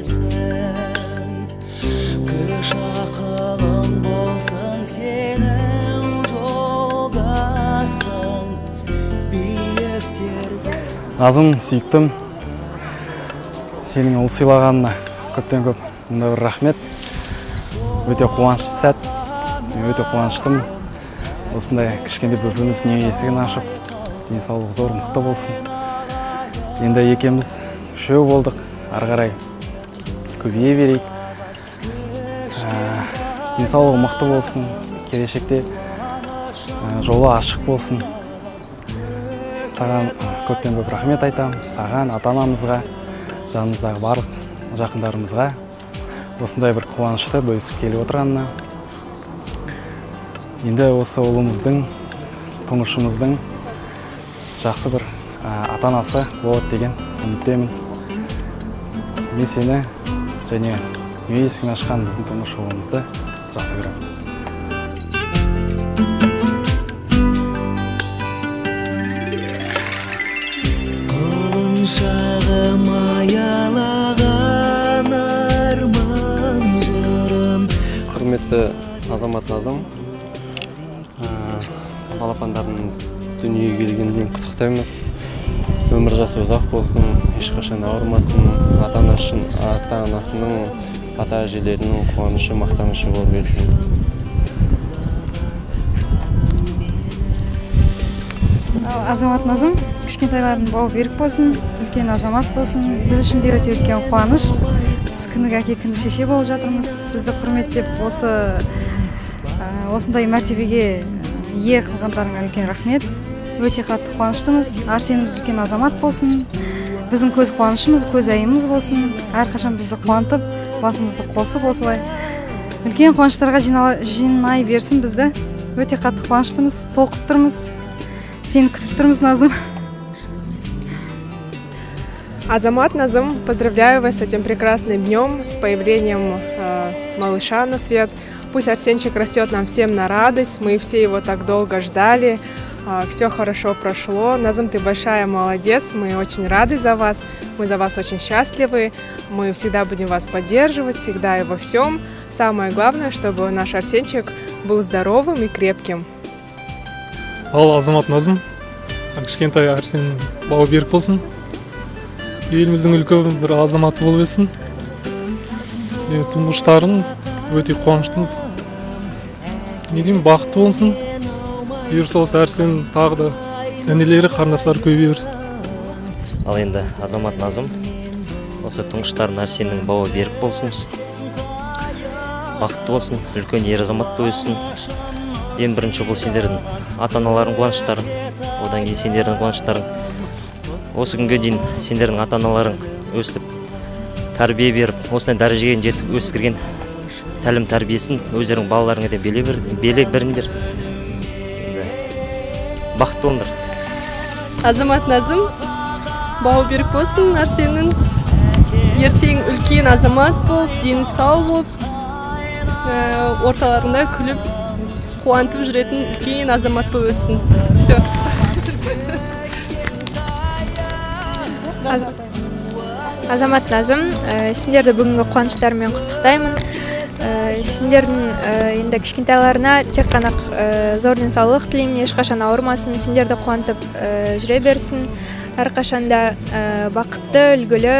Өсесің, күш ақылың болсын сенің жолдасың биіктерге. Назым, сүйіктім, сенің ұл сыйлағанына көптен көп мындай бір рахмет. Өте қуанышты сәт, мен өте қуаныштымын. Осындай кішкентай бөпеміз дүние есігін ашып, денсаулығы зор, мықты болсын. Енді екеуміз үшеу болдық, ары қарай көбейе берейік. Денсаулығы мықты болсын, келешекте жолы ашық болсын. Саған көптен көп рахмет айтамын, саған, ата-анамызға, жанымыздағы барлық жақындарымызға осындай бір қуанышты бөлісіп келіп отырғанына. Енді осы ұлымыздың, тұңғышымыздың жақсы бір ата-анасы болады деген үміттемін. Мен сені және дүние есігін ашқан біздің тұңғыш ұлымызды жақсы көремін. Құлыншағым, аялаған арман жырым. Құрметті Азамат, Назым, балапандардың дүниеге келгеніне құттықтаймыз. Өмір жасы ұзақ болсын, ешқашан ауырмасын, ата-анасының, ата әжелерінің қуанышы, мақтанышы болып берсін. Ал, Азамат, Назым, кішкентайлардың бауы берік болсын, үлкен азамат болсын. Біз үшін де өте үлкен қуаныш. Біз кіндік әке, кіндік шеше болып жатырмыз. Бізді құрметтеп, осындай мәртебеге ие қылғандарыңа үлкен рахмет. Өте қатты қуаныштымыз. Арсеніміз үлкен азамат болсын. Біздің көз қуанышымыз, көз айымыз болсын. Әрқашан бізді қуантып, басымызды қосып, осылай үлкен қуаныштарға жинай берсін бізді. Өте қатты қуаныштымыз, толқып тұрмыз. Сені күтіп тұрмыз, Назым. Азамат, Назым, поздравляю вас с этим прекрасным днем, с появлением малыша на свет. Пусть Арсенчик растет нам всем на радость, мы все его так долго ждали, все хорошо прошло. Назым, ты большая молодец, мы очень рады за вас, мы за вас очень счастливы, мы всегда будем вас поддерживать, всегда и во всем. Самое главное, чтобы наш Арсенчик был здоровым и крепким. Ал, Азамат, Назым, кішкентай Арсен бауы берік болсын, еліміздің үлкен бір азаматы болып өссін. Енді тұңғыштарын өте қуаныштымыз, не деймін, бақытты болсын. Бұйырса, осы Арсен тағы да інілері, қарындастары көбейе берсін. Ал енді, Азамат, Назым, осы тұңғыштарын Арсеннің бауы берік болсын, бақытты болсын, үлкен ер азамат болып өссін. Ең бірінші бұл сендердің ата-аналарың қуаныштарың, одан кейін сендердің қуаныштарың. Осы күнге дейін сендердің ата-аналарың өстіп тәрбие беріп, осындай дәрежеге жетіп өсірген тәлім тәрбиесін өздерің балаларыңа да бере беріңдер. Енді бақытты болыңдар. Азамат, Назым, бауы берік болсын Арсеннің. Ертең үлкен азамат болып, дені сау болып, орталарында күліп, қуантып жүретін үлкен азамат болып өссін. Все. Азамат, Назым, сендерді бүгінгі қуаныштарымен құттықтаймын. Сендердің енді кішкентайларына тек қана зор денсаулық тілеймін, ешқашан ауырмасын, сендерді қуантып жүре берсін. Әрқашанда бақытты, үлгілі,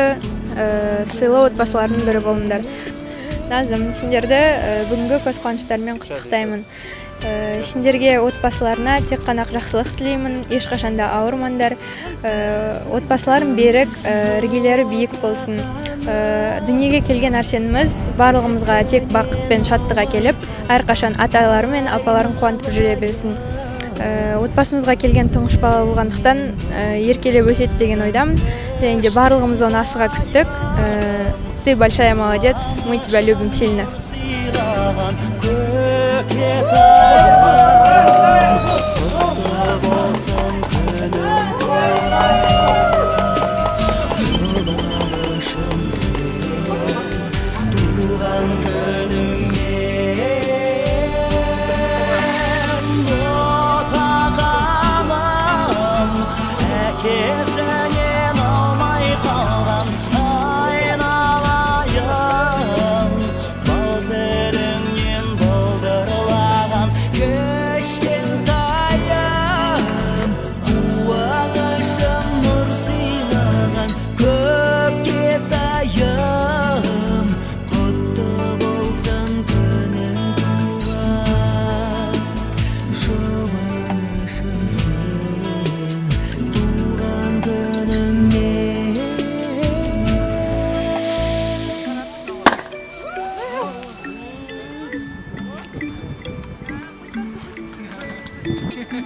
сыйлы отбасылардың бірі болыңдар. Назым, сендерді бүгінгі көз қуаныштарымен құттықтаймын. Сендерге отбасыларына тек қана жақсылық тілеймін, ешқашан да ауырмаңдар. Отбасыларың берік, іргелері биік болсын. Дүниеге келген Арсеніміз барлығымызға тек бақыт пен шаттық әкеліп, әрқашан аталары мен апаларын қуантып жүре берсін. Отбасымызға келген тұңғыш бала болғандықтан, еркелеп өседі деген ойдамын. Және де барлығымыз оны асыға күттік. Ты большая молодец, мы тебя любим сильно. Құтты болсын күнің, жұбанышым сенің туған күніңмен, ботақаным, әкесінен алмай қалған айналайын. Сен ішпейсің.